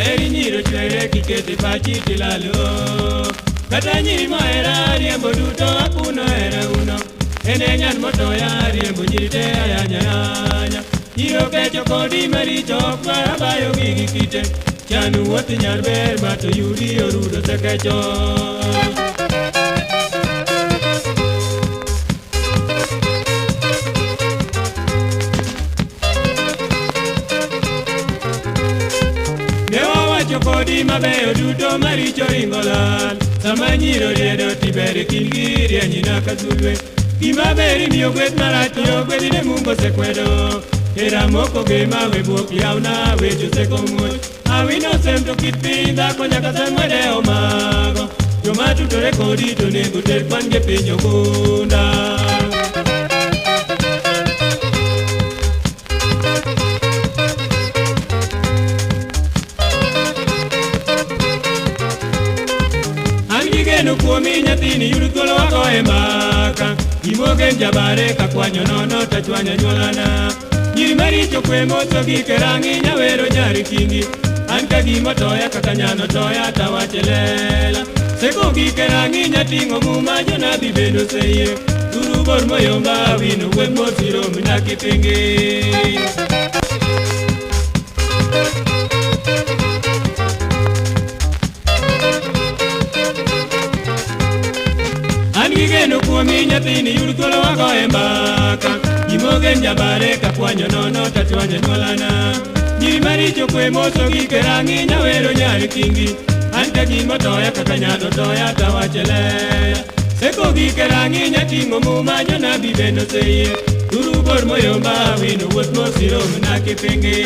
Heri nyiro chwere kikete pachi tilalo. Kata nyiri mohera riembo duto akuno hera uno. Ene nyan motoya riembo nyiri te ayanya yanya. Nyiro kecho kodi maricho ok dwar abayo gi kite. Chanu wuoth nyar ber mato yudi orudo sekecho. Ne wawacho kodi mabeyo duto maricho ringo lal. Sama nyiro riedo tiber e kindgi rieny nyaka sulwe. Gima ber imiyo gweth marach yo gwedhi ne Mungu osekwedo. Hera moko gema we buok yawna weche oseko muoch. Awino sem to kit piny dhako nyaka sem wedewo mago. Joma tudore kodi to onego ter kwan gi piny ogunda. An gi geno kuomi nyathini yud thuolo wagoye mbaka. Gimogen jabare kakwanyo nono tachwanyo anyuolana. Nyiri maricho kwe moso gi kerang'i nyawero nyari kingi. An ka gimotoya kaka nyano toya tawache lela. Seko gi kerang'i nyating'o muma jonabi bende oseyie. Guru bor moyomba awino wuoth mosirom nyakipingi. An gi geno kuomi nyathini yud thuolo wagoye mbaka. Gimogen jabare kakwanyo nono tachwanyo anyuolana. Nyiri maricho kwe moso gi kerang'i nyawero nyari kingi. An ka gimotoya kaka nyano toya tawache lela. Seko gi kerang'i nyating'o muma jonabi bende oseyie. Guru bor moyomba awino wuoth mosirom nyakipingi.